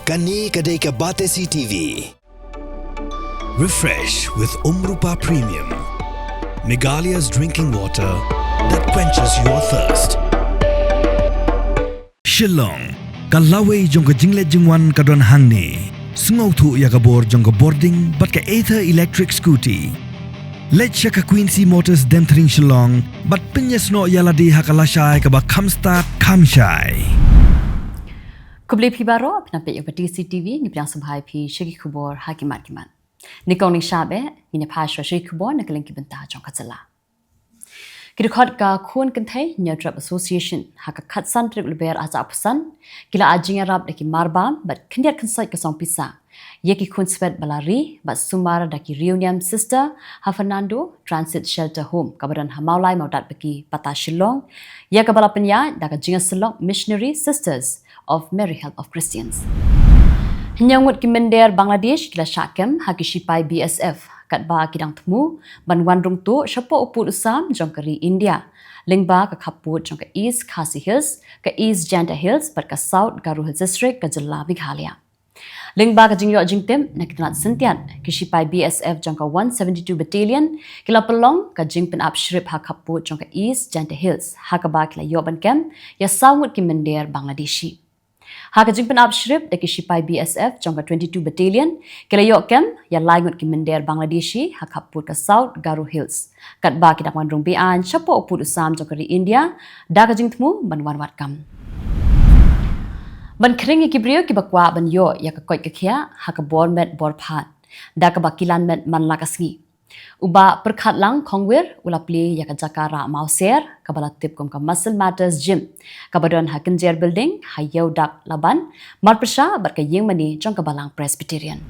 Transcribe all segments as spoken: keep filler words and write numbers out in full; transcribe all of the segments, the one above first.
Kane ka dei ka Batesi T V. Refresh with Umrupa Premium, Meghalaya's drinking water that quenches your thirst. Shillong, ka lawei jong ka jingleit jingwan ka don hangne. Sngewthuh ïa ka bor jong ka bording bad ka Ather electric scooty. Leit sha ka Quincy Motors Demthring Shillong bad pynïasnoh ïa lade ha ka lashai kaba kham stad kham shai. Khublei phi baroh, pynap ïa ka Batesi T V, ngi pdiang sngewbha ïa phi sha ki khubor ha ki mat ki mat. Nyngkong nyngshap eh, ngin ïa phai shuwa sha ki khubor na ka liang ki bynta jong ka jylla. Ki dkhot ka khun kynthei Hynñiewtrep Association ha ka khatsan tarik Lber arhajar arphew san ki la ai jingïarap da ki marbam bad khyndiat khynsoit ka song pisa ïa ki khun swet ba la ri bad sumar da ki Riew Niam Sister ha Fernando Transit Shelter Home kaba don ha Mawlai Mawdatbaki Pata Shillong, ïa kaba la pynïaid da ka jingïasyllok Missionary Sisters of Mary Help of Christians. Hynñiew ngut ki mynder Bangladesh ki la shah kem ha ki shipai B S F katba ki dang thmu ban wan rung tuh shapoh u pud u sam jong ka ri India, lyngba ka khappud jong ka East Khasi Hills, ka East Jaintia Hills bad ka South Garo Hills District ka jylla Meghalaya. Lyngba ka jingïoh jingtip na ki tnat syntiat, ki shipai B S F jong ka one seventy-two Battalion ki la pynlong ka jingpynap shrip ha khappud jong ka East Jaintia Hills, ha kaba ki la ïoh ban kem ïa saw ngut ki mynder Bangladeshi. Ha ka jingpynap shrip da ki shipai B S F jong ka twenty-two Battalion ki la ïoh kem ïa lai ngut ki mynder Bangladeshi ha khappud ka South Garo Hills, katba ki dang wan rung be-aiñ shapoh u pud u sam jong ka ri India da ka jingthmu ban wan wad kam. Ban khring ïa ki briew kiba kwah ban ïoh ïa ka koit ka khiah ha ka bor met bor phad da kaba kilan met man la ka sngi, u Bah Pyrkhatlang Khongwir u la plie ïa ka jaka rah mawser kaba la tip kum ka Muscle Matters Gym, kaba don ha Kynjer Building ha Ïewdak Laban, marpyrshah bad ka ïingmane jong ka Balang Presbyterian.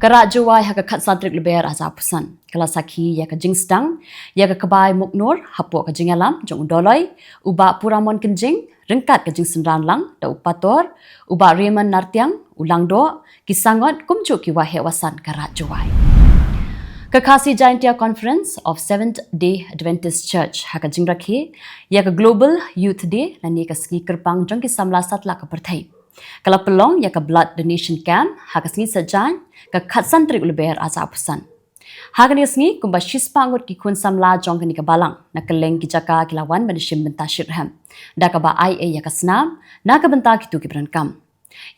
Ka Raid Jowai ha ka khatsan tarik Lber arhajar arphew san ka la sakhi ïa ka jingsdang ïa ka Kbai Muknur hapoh ka jingïalam jong u Doloi, u Bah Puramon Kynjing, ryngkat ka jingsynran lang da u Pator, u Bah Raymond Nartiang, u Langdoh, ki Sangot kumjuh ki waheh wasan ka Raid Jowai. Ka Khasi Jaintia Conference of Seventh Day Adventist Church ha ka jingrakhe ïa ka Global Youth Day lane ka sngi kyrpang jong ki samla satlak ka pyrthei ka la pynlong ïa ka Blood Donation Camp ha ka sngi Saitjaiñ, ka khatsan tarik Lber arhajar arphew san. Ha kane ka sngi kumba shispah ngut ki khun samla jong kane ka balang na kylleng ki jaka ki la wan ban shim bynta shitrhem da kaba ai ei ïa ka snam na ka bynta kito kiba donkam.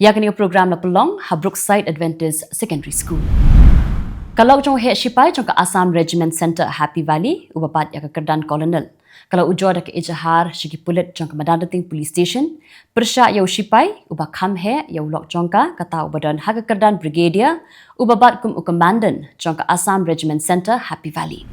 Ïa kane ka program la pynlong ha Brookside Adventist Secondary School. Ka lok jong u heh shipai jong ka Assam Regiment Centre Happy Valley uba bat ïa ka kyrdan Colonel ka la ujor da ka ijahar sha ki pulit jong ka Madanrting Police Station, pyrshah ïa u shipai uba kham heh ïa u lok jong ka, kata uba don ha ka kyrdan Brigadier, uba bat kum u Commandant jong ka Assam Regiment Centre Happy Valley.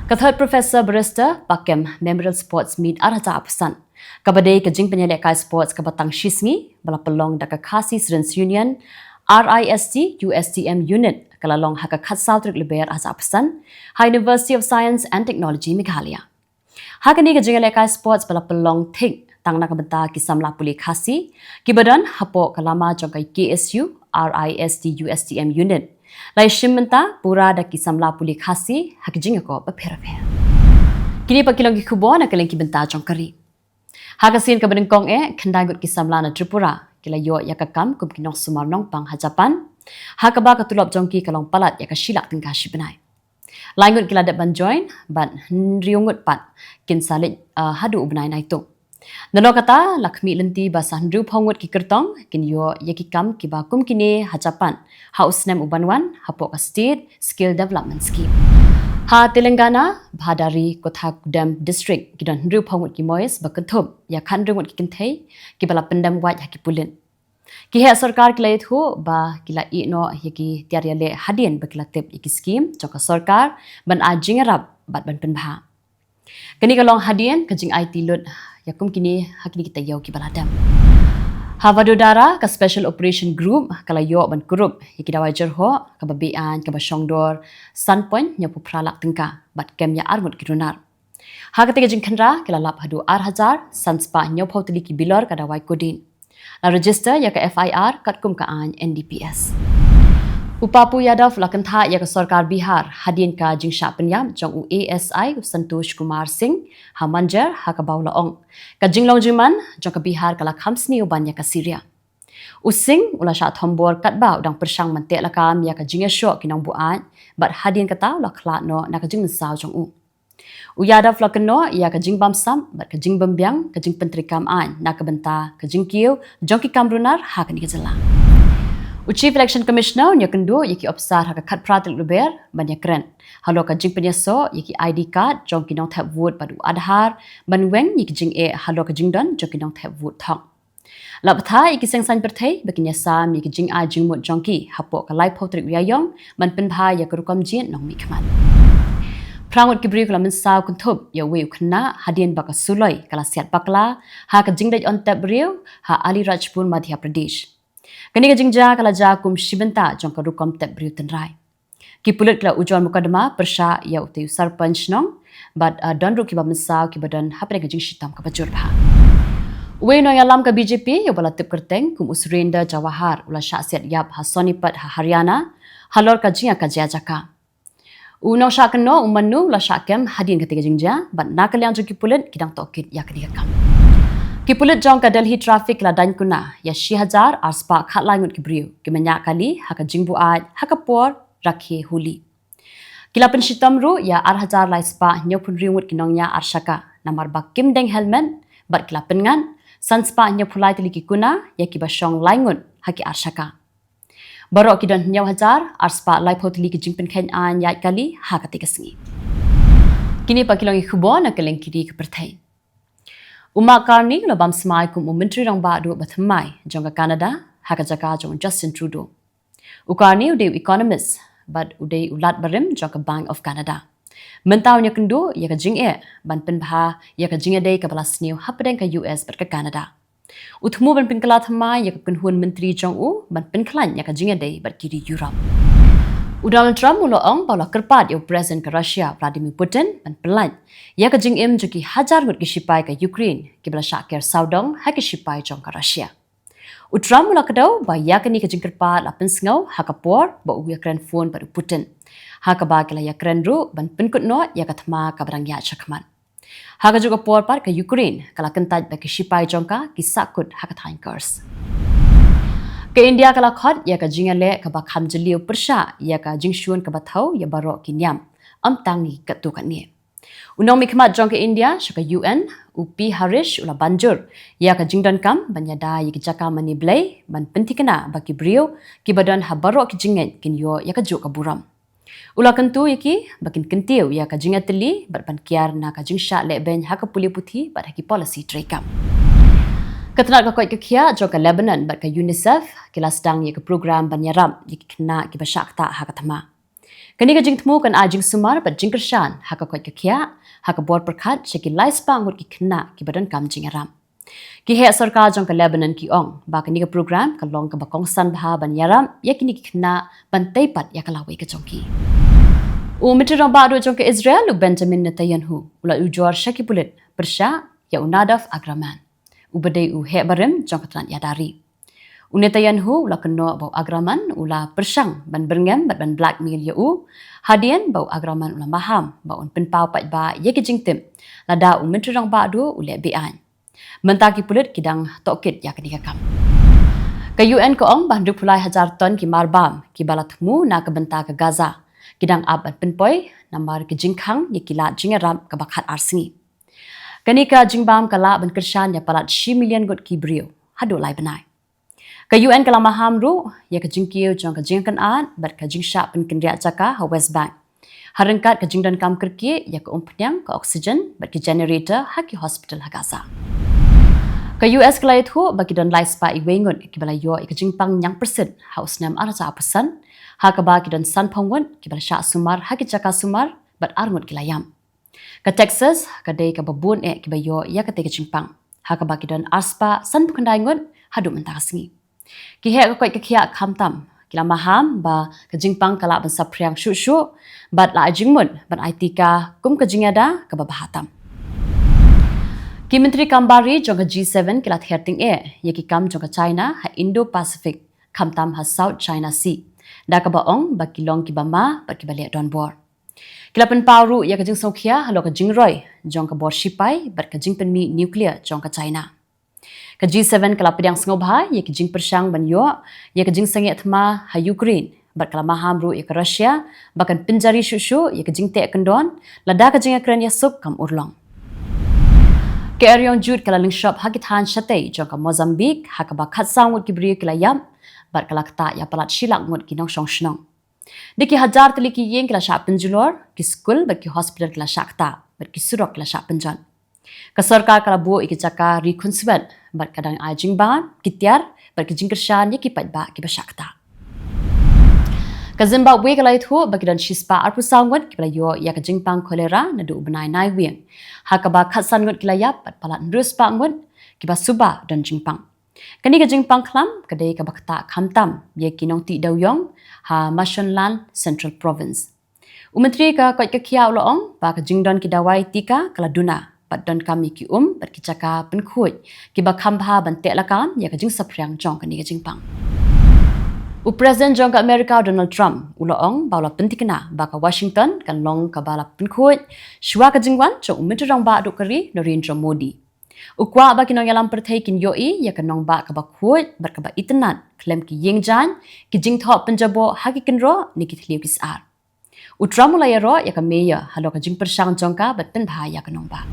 Ka Third Professor Barrister Pakem Memorial Sports Meet arhajar arphew san, kaba dei ka jingpynïalehkai sports kaba tang shisngi ba la pynlong da ka Khasi Students Union, R I S T U S T M Unit, ka la long ha ka khatsaw tarik Lber arhajar arphew san ha University of Science and Technology Meghalaya. Ha kane ka jingïalehkai sports ba la pynlong thik tang na ka bynta ki samla pule Khasi kiba don hapoh ka lama jong ka K S U R I S T U S T M Unit, la ïashim bynta pura da ki samla pule Khasi ha ki jingïakop bapher bapher. Kine pat ki long ki khubor na ka liang ki bynta jong ka ri. Ha ka sien kaba nyngkong eh, khyndai ngut ki samla na Tripura ki la ïoh ïa ka kam kum ki nongsumar nongpang ha Japan, ha kaba ka tulop jong ki ka long palat ïa ka shi lak tyngka shi bnai. Lai ngut ki la dep ban join bad hynriew ngut pat kin sa leit, ah, haduh u bnai Naitung. Nalor kata, la khmih lynti ba sa hynriewphew ngut ki kyrtong kin ïoh ïa ki kam kiba kum kine ha Japan ha u snem uban wan hapoh ka State Skill Development Scheme. Ha Telangana, Bhadari Kottagudem District ki don hynriewphew ngut ki mois ba kynthup ïa khathynriew ngut ki kynthei kiba la pyndem wait ha ki pulit. Ki heh sorkar ki la ïathuh ba ki la ïeh noh ïa ki tiar ïaleh hadien ba ki la tip ïa ki skim jong ka sorkar ban ai jingïarap bad ban pynbha. Kane ka long hadien ka jingaiti lut ïa kum kine ha kine ki taïew kiba la dep. Ha Vadodara, ka Special Operation Group ka la ïoh ban kurup ïa ki dawai jyrhoh kaba be-aiñ kaba shongdor san point hynñiewphew phra lak tyngka bad kem ïa arngut ki runar. Ha kata ka jingkhynra ki la lap haduh ar hajar san spah hynñiewphew tylli ki bilor ka dawai codeine. La register ïa ka F I R katkum ka aiñ N D P S. U Papu Yadav u la kynthah ïa ka sorkar Bihar hadien ka jingshah pynïap jong u A S I u Santosh Kumar Singh ha Manjeri, ha kaba u la ong ka jinglong jingman jong ka Bihar ka la kham sniew ban ïa ka Syria. U Singh u la shah thombor katba u dang pyrshang ban teh lakam ïa ka jingïashoh ki nongbuaid, bad hadien kata u la khlad noh na ka jingmynsaw jong u. U Yadav u la kynnoh ïa ka jingbamsap bad ka jingbymbiang ka jingpyntreikam aiñ na ka bynta ka jingkiew jong ki kam runar ha kane ka jylla. U Chief Election Commissioner un ïakynduh ïa ki ophisar ha ka khatphra tarik Lber ban ïakren halor ka jingpynïasoh ïa ki I D card jong ki nongthep vote bad u Aadhaar ban weng ïa ki jingeh halor ka jingdon jong ki nongthep vote thok. La bthah ïa ki seng saiñ pyrthei ba kin ïasam ïa ki jingai jingmut jong ki hapoh ka laiphew tarik u Ïaïong ban pynbha ïa ka rukom jied nongmihkhmat. Phra ngut ki briew ki la mynsaw kynthup ïa uwei u khynnah hadien ba ka suloi ka la siat bakla ha ka jingdait on tep briew ha Alirajpur, Madhya Pradesh. Kane ka jingjia ka la jia kum shi bynta jong ka rukom tep briew tynrai. Ki pulit ki la ujor mukadma pyrshah ïa utei u sarpanch shnong bad, ah, don ruh kiba mynsaw kiba don hapdeng ka jingshitom kaba jur bha. Uwei u nongïalam ka B J P ïa uba la tip kyrteng kum u Surinder Jawahar u la shah siat ïap ha Sonipat ha Haryana halor ka jingïakajia jaka. U nongshah kynnoh u Manu u la shah kem hadien katei ka jingjia bad na ka liang jong ki pulit ki dang tohkit ïa kane ka kam. Ki pulit jong ka Delhi Traffic ki la daiñ kuna ïa shi hajar ar spah khatlai ngut ki briew kiba ñiah kali ha ka jingbuaid ha ka por Rakhi Holi. Ki la pynshitom ruh ïa ar hajar lai spah hynñiewphew hynriew ngut ki nongñiah ar shaka namar ba kim deng helmet bad ki la pynngat san spah hynñiewphew lai tylli ki kuna ïa kiba shong lai ngut ha ki ar shaka. Baroh ki don hynñiew hajar ar spah laiphew tylli ki jingpynkheiñ aiñ ïaid kali ha katei ka sngi. Kine pat ki long ki khubor na ka lyngkri ka pyrthei. U Mark Carney u la bam smai kum u Myntri Rangbah Duh ba thymmai jong ka Canada ha ka jaka jong u Justin Trudeau. U Carney u dei u economist bad u dei u lad barim jong ka Bank of Canada. Mynta un ïakynduh ïa ka jingeh ban pynbha ïa ka jingïadei kaba la sniew hapdeng ka U S bad ka Canada. U thmu ban pynkylla thymmai ïa ka kynhun myntri jong u ban pynkhlaiñ ïa ka jingïadei bad ki ri Europe. U Donald Trump u la ong ba u la kyrpad ïa u President ka Russia Vladimir Putin ban pyllait ïa ka jingim jong ki hajar ngut ki shipai ka Ukraine kiba la shah ker sawdong ha ki shipai jong ka Russia. U Trump u la kdew ba ïa kane ka jingkyrpad la pynsngew ha ka por ba u ïakren phone bad u Putin, ha kaba ki la ïakren ruh ban pynkut noh ïa ka thma kaba dang ïaid shakhmat. Ha kajuh ka por pat ka Ukraine ka la kyntait ba ki shipai jong ka ki sahkut ha ka thaiñ Kursk. Ka India ka la khot ïa ka jingïaleh kaba kham jylliew pyrshah ïa ka jingshun kaba thew ïa baroh ki niam, ym tang ïa ki katto katne. U nongmihkhmat jong ka India sha ka U N, u P Harish u la ban jur ïa ka jingdonkam ban ïada ïa ki jaka mane blei ban pynthikna ba ki briew kiba don ha baroh ki jingngeit kin ïoh ïa kajuh ka burom. U la kyntu ïa ki ba kin kyntiew ïa ka jingïatylli bad ban kiar na ka jingshah lehbeiñ ha ka pule puthi bad ha ki policy treikam. Ka tnat ka koit ka khiah jong ka Lebanon bad ka UNICEF ki la sdang ïa ka program ban ïarap ïa ki khynnah kiba shah ktah ha ka thma. Kane ka jingthmu kan ai jingsumar bad jingkyrshan ha ka koit ka khiah ha ka bor pyrkhat sha ki lai spah ngut ki khynnah kiba donkam jingïarap. Ki heh sorkar jong ka Lebanon ki ong ba kane ka program ka long kaba kongsan bha ban ïarap ïa kine ki khynnah ban tei pat ïa ka lawei ka jong ki. U Myntri Rangbah Duh jong ka Israel u Benjamin Netanyahu u la ujor sha ki pulit pyrshah ïa u Nadav Agarman, uba dei u heh barim jong ka tnat ïada ri. U Netanyahu u la kynnoh ba u Agarman u la pyrshang ban byrngem bad ban blackmail ïa u, hadien ba u Agarman u la maham ba un pynpaw paidbah ïa ki jingtip lada u Myntri Rangbah Duh u leh be-aiñ. Mynta ki pulit ki dang tohkit ïa kane ka kam. Ka U N ka ong ba hynriewphew lai hajar ton ki marbam kiba la thmu na ka bynta ka Gaza ki dang ap ban pynpoi namar ka jingkhang ïa ki lad jingïarap kaba khat ar sngi. Kane ka jingbam ka lah ban kyrshan ïa palat shi million ngut ki briew haduh lai bnai. Ka U N ka la maham ruh ïa ka jingkiew jong ka jingkynad bad ka jingshah pynkynriah jaka ha West Bank, ha ryngkat ka jingdonkam kyrkieh ïa ka umphniang, ka oxygen bad ki generator ha ki hospital ha Gaza. Ka U S ka la ïathuh ba ki don lai spah iwei ngut kiba la ïoh ïa ka jingpang ñiangpyrsit ha u snem ar hajar arphew san, ha kaba ki don sanphew ngut kiba la shah sumar ha ki jaka sumar bad ar ngut ki la ïap. Ka Texas ka dei kaba bun eh kiba ïoh ïa katei ka jingpang, ha kaba ki don ar spah sanphew khyndai ngut haduh mynta ka sngi. Ki heh ka koit ka khiah khamtam ki la maham ba ka jingpang ka lah ban saphriang shuh shuh bad la ai jingmut ban aiti ka kum ka jingïada kaba bha tam. Ki myntri kam bar ri jong ka G seven ki la ther tyngeh ïa ki kam jong ka China ha Indo-Pacific, khamtam ha South China Sea, da kaba ong ba ki long kiba ma bad kiba leh donbor. Ki la pynpaw ruh ïa ka jingsngewkhia halor ka jingroi jong ka bor shipai bad ka jingpynmih nuclear jong ka China. Ka G seven ka la pdiang sngewbha ïa ki jingpyrshang ban ïoh ïa ka jingsangeh thma ha Ukraine, bad ka la maham ruh ïa ka Russia ba kan pynjari shuh shuh ïa ka jingteh kyndon lada ka jingïakren ïasuk kam urlong. Ka eriong jut ka la lyngshop ha ki thaiñ shatei jong ka Mozambique, ha kaba khatsaw ngut ki briew ki la ïap, bad ka la ktah ïa palat shi lak ngut ki nongshong shnong. Da ki hajar tylli ki ïing ki la shah pynjulor, ki skul bad ki hospital ki la shah ktah, bad ki surok ki la shah pynjot. Ka sorkar ka la buh ïa ki jaka ri khunswet, bad ka dang ai jingbam, ki tiar, bad ki jingkyrshan ïa ki paidbah kiba shah ktah. Ka Zimbabwe ka la ïathuh ba ki don shispah arphew saw ngut kiba la ïoh ïa ka jingpang cholera naduh u bnai Naiwieng, ha kaba khatsan ngut ki la ïap, bad palat hynriew spah ngut kiba suba don jingpang. Kane ka jingpang khlam ka dei kaba ktah khamtam ïa ki nongtih dewïong ha Mashonaland Central Province. U Myntri ka koit ka khiah u la ong ba ka jingdon ki dawai tika ka la duna, bad donkam ïa ki um bad ki jaka pynkhuid kiba kham bha ban teh lakam ïa ka jingsaphriang jong kane ka jingpang. U President jong ka America u Donald Trump u la ong ba u la pynthikna ba ka Washington kan long kaba la pynkhuid shuwa ka jingwan jong u Myntri Rangbah duh ka ri Narendra Modi. U kwah ba ki nongïalam pyrthei kin ïohi ïa ka nongbah kaba khuid bad kaba itynnad khlem ki ïing jaiñ, ki jingthoh pynjaboh ha ki kynroh ne ki thliew ki sar. U Trump u la ïaroh ïa ka Mayor halor ka jingpyrshang jong ka ban pynbha ïa ka nongbah.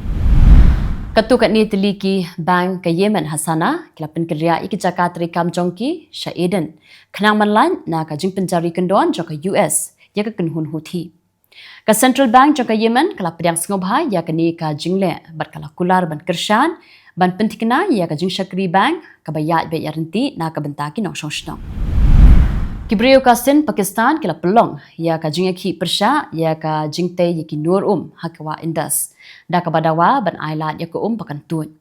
Katto katne tylli ki bank ka Yemen ha Sanaa ki la pynkynriah ïa ki jaka treikam jong ki sha Aden, khnang ban lait na ka jingpynjari kyndon jong ka U S ïa ka kynhun Houthi. Ka Central Bank jong ka Yemen ka la pdiang sngewbha ïa kane ka jingleh, bad ka la kular ban kyrshan ban pynthikna ïa ka jingshakri bank kaba ïaid beit ïaryntih na ka bynta ki nongshong shnong. Ki briew ka Sindh, Pakistan ki la pynlong ïa ka jingïakhih pyrshah ïa ka jingtei ïa ki nur um ha ka wah Indus, da kaba dawa ban ai lad ïa ka um ba kan tuid.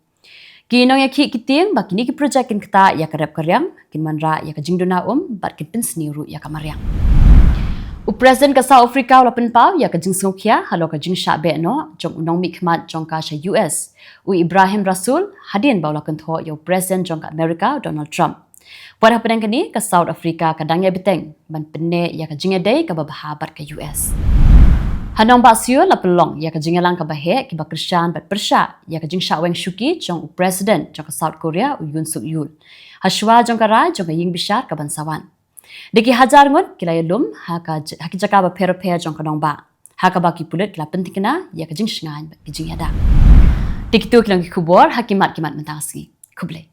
Ki nongïakhih ki tieng ba kine ki projek kin ktah ïa ka rep ka riang, kin wanrah ïa ka jingduna um, bad kin pynsniew ruh ïa ka mariang. U President ka South Africa u la pynpaw ïa ka jingsngewkhia halor ka jingshah beh noh jong u nongmihkhmat jong ka sha U S, u Ebrahim Rasool, hadien ba u la kynthoh ïa u President jong ka America u Donald Trump. Wat hapdeng kane, ka South Africa ka dang ïai bteng ban pynneh ïa ka jingïadei kaba bha bad ka U S. Ha nongbah Seoul la pynlong ïa ka jingïalang kaba heh kiba kyrshan bad pyrshah ïa ka jingshah weng shuki jong u President jong ka South Korea u Yoon Suk Yeol, ha shuwa jong ka rai jong ka ïing bishar kaban sa wan. Da ki hajar ngut ki la ïalum ha ka j-, ha ki jaka bapher bapher jong ka nongbah, ha kaba ki pulit ki la pynthikna ïa ka jingshngaiñ bad ka jingïada. Te kito ki long ki khubor ha ki mat ki mat mynta ka sngi. Khublei.